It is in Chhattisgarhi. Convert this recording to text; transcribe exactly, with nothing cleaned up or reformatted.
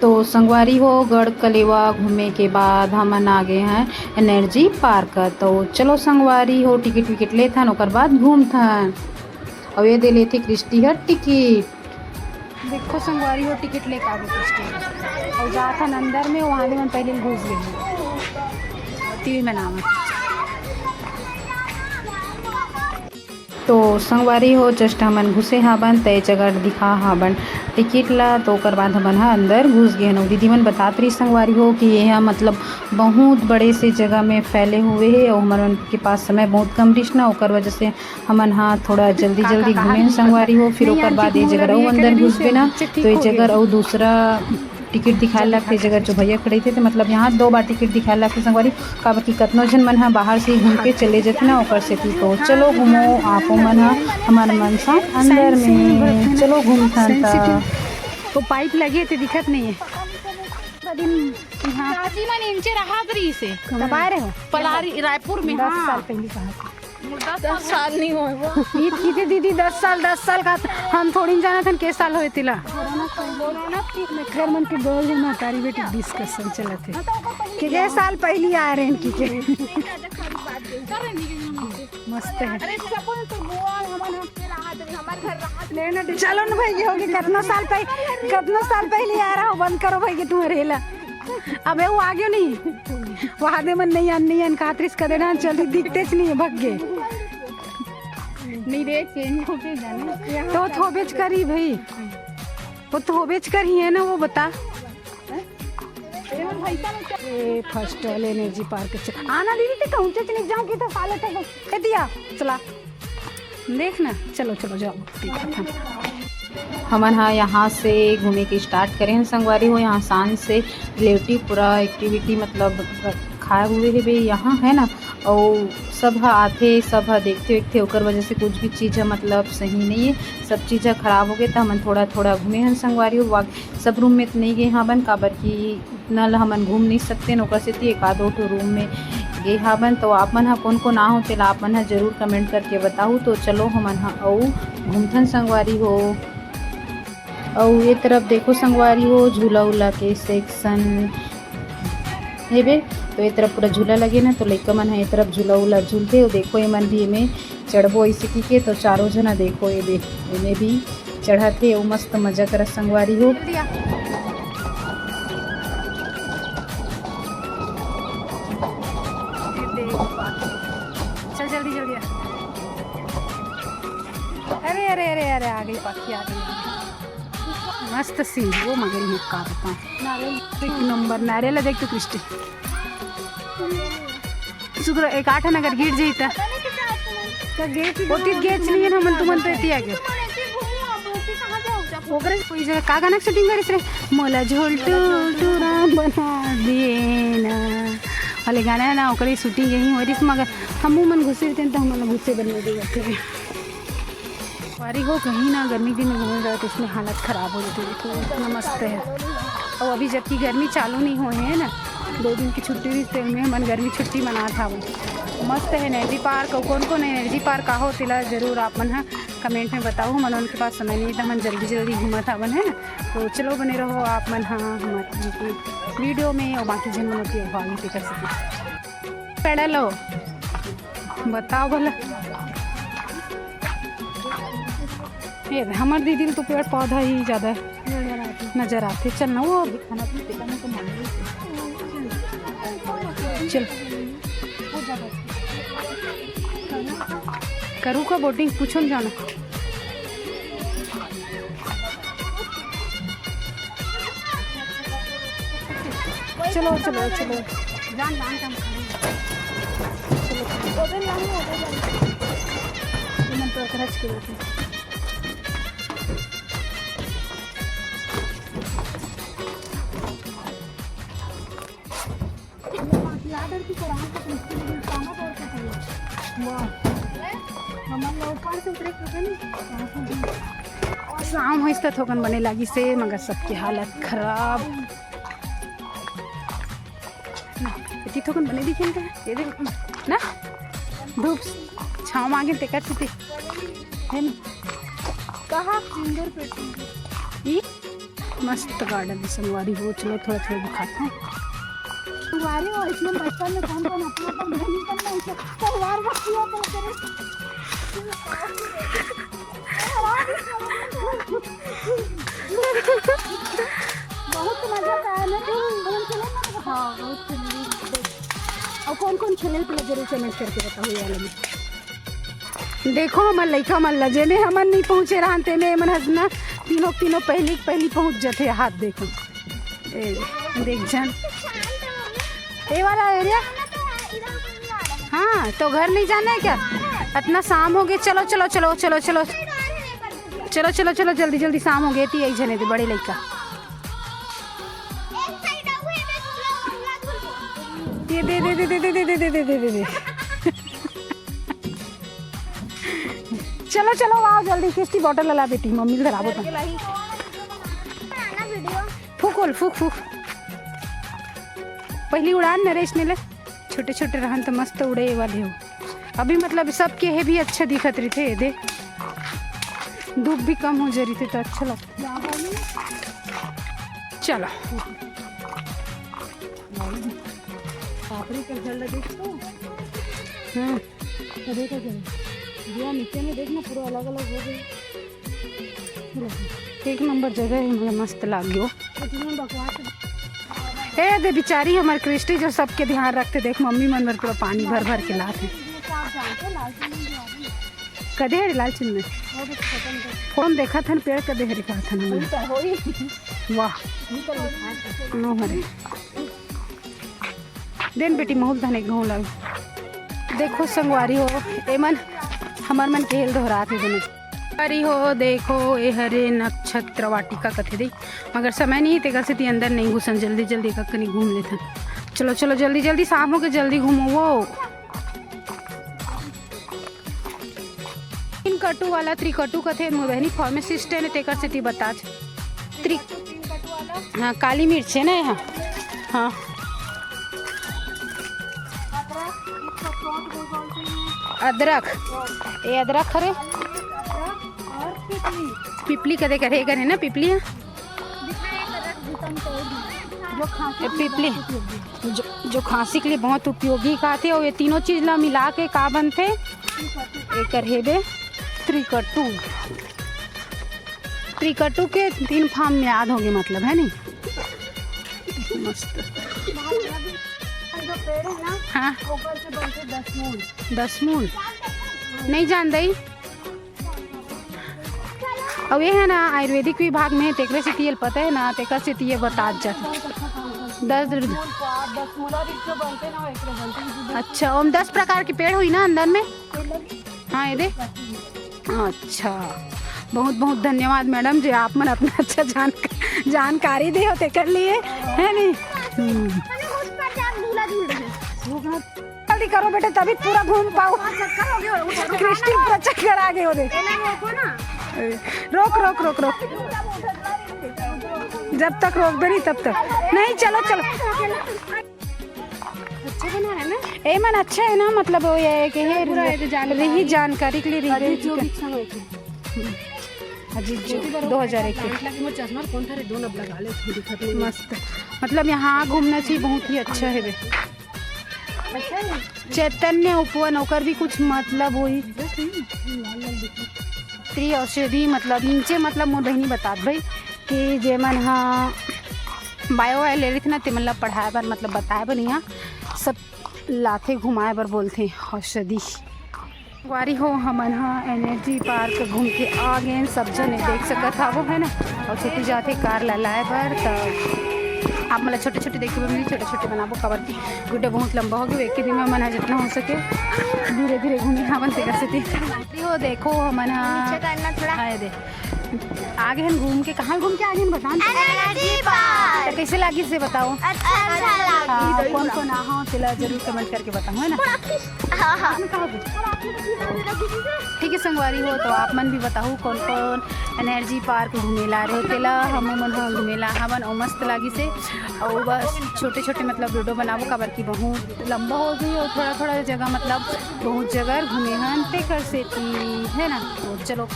तो संगवारी हो, गढ़ कलेवा घूमे के बाद हमन आ गे हन एनर्जी पार्क। तो चलो संगवारी हो, टिकट विकट लेथन, ओकर बाद घूमथन। अउ ये दे लेथे क्रिस्टी हर टिकट। देखो संगवारी हो, टिकट लेके आ गे क्रिस्टी। अउ जाथन अंदर में, वहाँ ले मन पहले घुस गे। टीवी में नाम है। तो संगवारी हो, just हमन घुसे हाबन, त ए जगह दिखा हाबन टिकट ला, तो ओकर बाद हमन ह अंदर घुस गे हन। अउ दीदी मन बतात रही संगवारी हो कि ये ह मतलब बहुत बड़े से जगह में फैले हुए हे, अउ हमर मन के पास समय बहुत कम रिस ना, ओकर वजह से हमन ह थोड़ा जल्दी जल्दी घूमेन संगवारी हो। फिर ओकर बाद ये जगह अउ अंदर घुसबे ना, तो ये जगह अउ दूसरा टिकट दिखाए लगथे, जगह जो भैया खड़े थे, तो मतलब यहाँ दो बार टिकट दिखाए लगथे संगवारी, काबर कि कतनो झन मन ह बाहर से ही घूम के चले जथे ना, ओकर सेती। तो चलो घूमो आपो मन ह हमर मन सा अंदर में, चलो घूमथन त। वो पाइप लगे थे, दिखत नहीं है। दिन हाँ। राजी मन इंचे रहा करी से। कब आए रहे हो? पलारी, रायपुर में। दस हाँ। साल पहले कहा था। दस साल नहीं होय वो। ईद की थी दीदी, दस साल, दस साल का हम थोड़ी न जाना था के साल होए तिला। कोरोना के खैर मन के गोल में महतारी बेटी डिस्कशन चलत है कि के साल पहली आ रहे हैं कि के। मस्त है। अरे सब तो गोवा हमन के रहा थे, हमार घर रहा थे। चलो न भाई, ये होगी, कितना साल पहले, कितना साल पहले आ रहा हो, बंद करो भाई कि तुम्हारे हिला। अबे वो आ गयो नहीं, वहाँ दे मन नहीं आन, नहीं आन, कातरिस कर देना, जल्दी दिखते च नहीं है, भग गए। नहीं रे, चेंज हो के जाने। तो थोबेच करी भाई, वो थोबेच कर ही है ना, वो बता। ए, फर्स्ट वाले एनर्जी पार्क च-, आना दीदी, ते कहूँ चच नहीं जाऊँ कि तो साले ते ए दिया, चला। देख ना, चलो, चलो, जाओ, देखत हन। हमन ह यहाँ से घूमे के स्टार्ट करे हन संगवारी हो। यहाँ शांत से रिलेटिव पूरा एक्टिविटी मतलब रखा हुए हे बे यहाँ, है ना। अउ सब ह आथे, सब ह देखथे वेखथे, ओकर वजह से कुछ भी चीज़ ह मतलब सही नहीं है, सब चीज़ ह खराब हो गए। त हमन थोड़ा थोड़ा घूमे हन संगवारी हो। वाक-, सब रूम में तो नहीं गए हाबन, काबर कि इतना ल हमन घूम नहीं सकते न, ओकर सेती एक आधो ठो रूम में गे हाबन। तो आप मन ह कोन कोन आ हो, तेला आप मन ह जरूर कमेंट करके बताहू। तो चलो हमन ह अउ घूमथन संगवारी हो। अउ ये तरफ देखो संगवारी हो, झूला उला के सेक्शन हेबे। तो ये तरफ पूरा झूला लगे ना, तो लइका मन ह ये तरफ झूला उला झूलथे। अउ देखो, ये मन भी एमे चढ़बो ऐसे की के, तो चारों जना देखो, ये देख, एमे भी चढ़त हे, अउ मस्त मजा करत संगवारी हो। चल जल्दी, जल्दी आ। अरे, अरे, अरे, अरे, आ गई पाखी, आ गई। मस्त सीन, वो मगर ये का बताऊं। एक नंबर नारियल है, देख तो क्रिस्टी। सुधरो, एक आठ अगर गिर जाई त। ओती गेच नहीं है, हमन तुमन तो एती आगे। ओकरे कोई जगह का गाना के शूटिंग करिस रे? मोला झोलटू टूरा बना दिए ना। वाले गाना है ना, ओकरे शूटिंग यहीं हो रही, मगर हमू मन घुसे रहते हैं, तो हमन घुसे बनने दे जाते हैं। वारी हो कहीं ना, गर्मी दिन में घूमे जाओ तो इसमें हालत खराब हो जाती है, तो इतना मस्त है। और अभी जबकि गर्मी चालू नहीं हुए है ना, दो दिन की छुट्टी रही, तो इनमें हमन गर्मी छुट्टी मनात हावन। मस्त है एनर्जी पार्क। और कौन कौन एनर्जी पार्क आहो, तेला जरूर आप मन ह कमेंट में बताओ। हमन उनके पास समय नहीं था, हमन जल्दी जल्दी घूमत हावन, है ना। तो चलो बने रहो आप मन ह हमारे वीडियो में, और बाकी जन मन होती है, आगे कर सके। पेड़ा लो। बताओ भला। ये हमर दीदी ल तो पेड़ पौधा ही ज्यादा नजर आथे। चल ना वो। चल। करू का बोटिंग पूछो न जाना। चलो, चलो, चलो। जान, जान, जान, खड़े हैं। चलो, चलो। उधर जाना, उधर जाना। ये मन तो अकरच के बैठे। शाम होइस त थोकन बने लागिस हे, मगर सबके हालत खराब। ना, एती थोकन बने दिखे न, ये देख ना, धूप छाँव मांगे तेकर सेती, है ना? कहाँ? इंदौर पेट्रोल। ई? मस्त गार्डन है संगवारी हो। चलो थोड़ा थोड़ा दिखाता हूँ। संगवारी हो, इसमें बचपन में कौन कौन अपना अपना बहन करना है, तो बार बार किया तो करे। बहुत मजा आया ना। हाँ, बहुत सुंदर। और कौन कौन खेले, तो जरूर कमेंट करके बताओ यार। देखो हमर लइका मन ला, जेमे हमन नहीं पहुँचे रहन, तेमे एमन हंसना तीनों तीनों पहली पहली पहुँच जाते। हाथ देखो, ए, देख जन, ये वाला एरिया। हाँ, तो घर नहीं जाना है क्या? इतना शाम हो गया। चलो चलो चलो चलो चलो चलो चलो चलो चलो, जल्दी जल्दी शाम हो गई थी। यही जने थे बड़े लइका। ये दे दे दे दे दे दे दे दे दे दे दे। चलो चलो, आओ जल्दी, किसकी बॉटल ला बेटी, मम्मी धराबो तो। फूक ओल, फूक फूक। पहली उड़ान नरेश ने ले। छोटे छोटे रहन तो मस्त उड़े वाले हो। अभी मतलब सबके हे भी अच्छा दिखत रहिथे, दे धूप भी कम हो जा रहिथे तो अच्छा लगता। चलो। पापड़ी का झंडा देख तो। हम्म। तो देखो जरा, भैया नीचे में देखना, पूरा अलग अलग हो गए। एक नंबर जगह है, मुझे मस्त लाग गयो। ए दे बिचारी हमर क्रिस्टी जो सबके ध्यान रखते, देख मम्मी मन बर पूरा पानी भर भर के लात है। कदे हरे लाल चुन्नी? फोन देखत हन, पेड़ कदे हरे कहत हन हमन। वाह। नो हरे। देन बेटी, महूल धने घाव लग। देखो संगवारी हो, एमन हमर मन के हेल दोहरात हे दोनों। संगवारी हो, देखो, ए हरे नक्षत्र वाटिका कथे दे, मगर समय नहीं, तेकर सेती अंदर नहीं घुसन, जल्दी जल्दी एक कनी घूम लेथन। चलो, चलो, जल्दी जल्दी, शाम हो के जल्दी घूमो वो। तीन कटू वाला त्रिकटू कथे, मोर बहिनी फार्मासिस्ट है ने, तेकर सेती बताच। त्रि-, हाँ, काली मिर्च है ना यहाँ। हाँ। अदरक, ये अदरक हरे। पिपली कदे करे, करे ना पिपली, हाँ। ये पिपली जो, जो खांसी के लिए बहुत उपयोगी कहथे, और ये तीनों चीज ला मिला के का बनथे, एकर हेबे त्रिकटू। त्रिकटू के तीन फार्म में याद होंगे, मतलब, है नी? मस्त। जो पेड़ है ना, हाँ। ऊपर से बनते दस मूल। दस मूल? नहीं जान दई। अउ ये है ना आयुर्वेदिक विभाग में, तेकरे सेती ये पता है ना, तेकर सेती ये बतात जा। दस, दस मूल का, दस मूल और एक ठो बनते ना, एक ठो बनते हैं। अच्छा, ओम दस प्रकार के पेड़ हुई ना अंदर में? हाँ, ये दे। अच्छा, बहुत बहुत धन्यवाद मैडम जी, आप मन अपना अच्छा जान, जानकारी दे हो तेकर लिए, है नी? हम्म। जल्दी करो बेटे, तभी पूरा घूम पाओ। क्रिस्टी पूरा चक्कर आ गए हो दे। रोक, रोक, रोक, रोक। जब तक रोकबे नहीं तब तक नहीं। चलो, चलो। अच्छा बना है ना? ए मन अच्छा है ना, मतलब वो ये है कि ये पूरा एक जानकारी। रही जानकारी के लिए रही अजीत जो भी समय की। अजीत जो दो हज़ार एक के। चश्मा कौन था रे? दो नब लगा ले, उसको दिक्कत नहीं। मस्त, मतलब यहाँ घूमना चाहिए, बहुत ही अच्छा है बे। अच्छा है। चैतन्य उपवन, ओकर भी कुछ मतलब होई। त्रि औषधि मतलब नीचे, मतलब मोर बहिनी बतात भाई कि जेमन हा बायो वायो ले लेथे ना, तेमन ला पढ़ाए बर, मतलब बताए बर, यहाँ सब लाथे घुमाए बर बोलथे औषधि। संगवारी हो, हमन हा एनर्जी पार्क घूम के आ गेन, सब झने देख सकत हवो, है ना। और छोटी जाथे कार ला लाए बर, त आप मन ला छोटे छोटे देखे बर मिली, छोटे छोटे बनाबो, काबर कि वीडियो बहुत लंबा हो गया। एक ही दिन में मन हा जितना हो सके धीरे धीरे घूमे हावन तेकर सेती। हो देखो, हमन हा नीचे करना थोड़ा। आए दे। आगे हन घूम के, कहाँ घूम के आगे हन बता ना। Energy park. तो कैसे लागी से बताओ। अच्छा, अच्छा लगा। हाँ, कौन कौन आहा हो, तेला जरूर कमेंट करके बताओ, है ना? हाँ, हाँ। आपने कहा कुछ? ठीक है संगवारी हो, तो आप मन भी बताओ कौन कौन एनर्जी पार्क घूमेला रहे, तेला हम मन ह घूमेला हवन, और मस्त लागी से। और बस छोटे छोटे मतलब वीडियो बनाबो, काबर की बहुत लंबा हो गई और थोड़ा थोड़ा जगह मतलब बहुत जगह घूमे हन तेकर सेती, है ना? तो चलो।